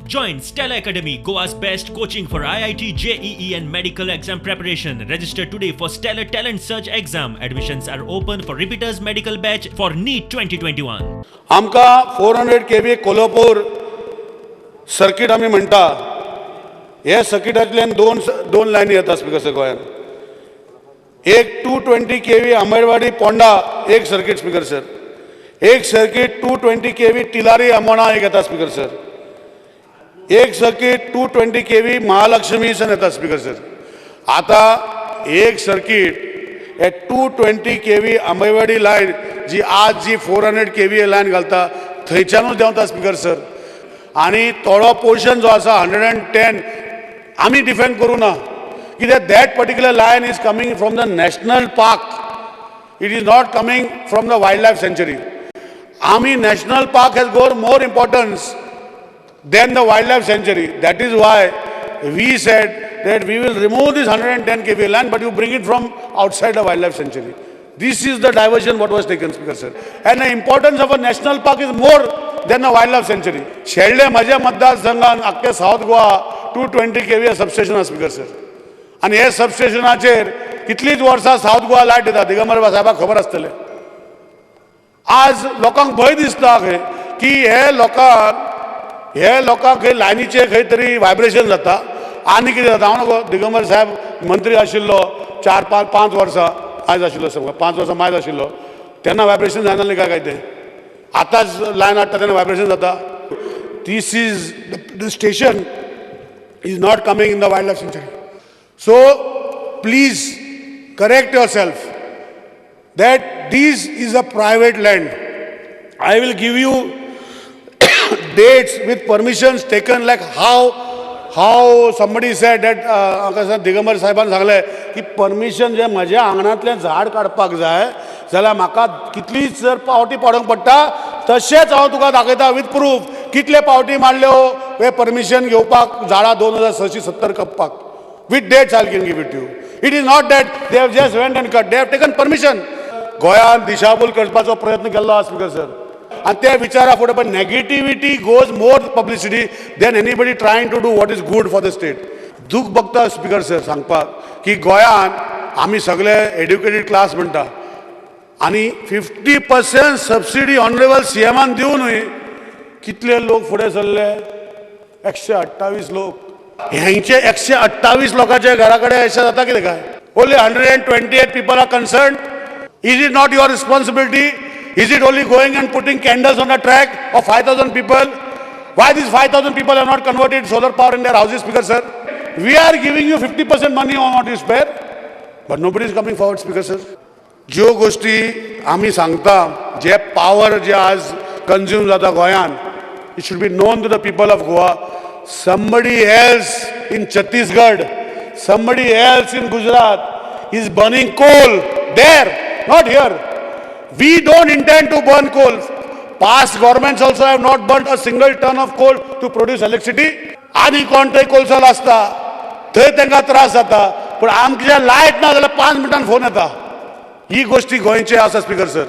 Join Stella Academy, Goa's best coaching for IIT, JEE, and medical exam preparation. Register today for Stellar Talent Search exam. Admissions are open for repeaters medical batch for NEET 2021. आमकां 400 KV Kolhapur circuit आमी म्हणटा, हे सर्किटांतल्यान दोन दोन लायनी येता speaker sir गोंयांत. एक 220 केवी आंबेडवाडी पोंडा एक सर्किट स्पिकर सर, एक सर्किट 220 केवी तिलारी आमोणा एक येता स्पिकर सर, एक सर्किट 220 केवी महालक्ष्मीसन येता स्पिकर सर. आता एक सर्किट हे 220 केवी आंबेवाडी लायन जी आज जी 400 केवी लायन घालता, थंयच्यानूच देंवता स्पिकर सर. आनी थोडो पोर्शन जो आसा 110, आमी डिफेंड करूं ना, कित्याक that particular line is coming from the national park, it is not coming from the wild life sanctuary. आमी national park has got more importance than the wildlife sanctuary. That is why we said that we will remove this 110 kV line, but you bring it from outside the wildlife sanctuary. This is the diversion what was taken, Speaker sir. And the importance of a national park is more than a wildlife sanctuary. Shelde म्हज्या मतदारसंघात आख्खे south Goa 220 केवी substation आसा speaker sir. आनी हे सबस्टेशनाचेर कितलींच वर्सां south Goa light दिता. दिगंबर साहेबाक खबर आसतलें. आज लोकांक भंय दिसता खंय की हे लोकांक खंय लायनीचे खंय तरी व्हायब्रेशन जाता आनी कितें जाता. हांव नको, दिगंबर साहेब मंत्री आशिल्लो 4 5 5 वर्सां आयज आशिल्लो, समज 5 वर्सां मायज आशिल्लो तेन्ना व्हायब्रेशन जायनासलें काय काय तें? आतांच लायन हाडटा तेन्ना व्हायब्रेशन जाता. This is the station is not coming in the wild life sanctuary, so please correct yourself that this is a private land. I will give you dates with permissions taken, like how somebody said that कसं दिगंबर साहेबान सांगलें की permission जें म्हज्या आंगणांतलें झाड काडपाक जाय जाल्यार म्हाका कितलीच जर पावटी पाडूंक पडटा, तशेंच हांव तुका दाखयता विथ प्रूफ कितले पावटी मारल्यो हे परमिशन घेवपाक झाडां 2670 कापपाक. With dates I can give it you. It is not that they have just went and cut, they have taken permission. गोंयांत दिशाभूल करपाचो प्रयत्न केल्लो आसा स्पिकर सर. आनी ते विचारा फुडें, पण negativity goes more publicity than anybody trying to do what is good for the state. दूख भोगता स्पिकर सर सांगपाक की गोंयांत आमी सगळे एड्युकेटेड क्लास म्हणटा आनी 50% सबसिडी ऑनरेबल सीएमान दिवनूय कितले लोक फुडें सरले? 128 लोक. हेंचे 128 लोकांच्या घरा कडेन अशें जाता कितें काय? Only 128 people are concerned. Is it not your responsibility? Is it only going and putting candles on the track of 5,000 people? Why these 5,000 people have not converted solar power in their houses, Speaker sir? We are giving you 50% money on what you spare, but nobody is coming forward, Speaker sir. ज्यो गोष्टी आमी सांगता, जे power जे आज consume जाता गोंयान, it should be known to the people of Goa. Somebody else in Chhattisgarh, somebody else in Gujarat is burning coal there, not here. We don't intend to burn coal. Past governments also have not burnt a single ton of coal to produce electricity. आनी कोण थंय कोळसो आसता थंय तांकां त्रास जाता, पूण आमचे लायट ना जाल्यार 5 मिनटान फोन येता. ही गोष्टी गोंयचे आसा स्पिकर सर.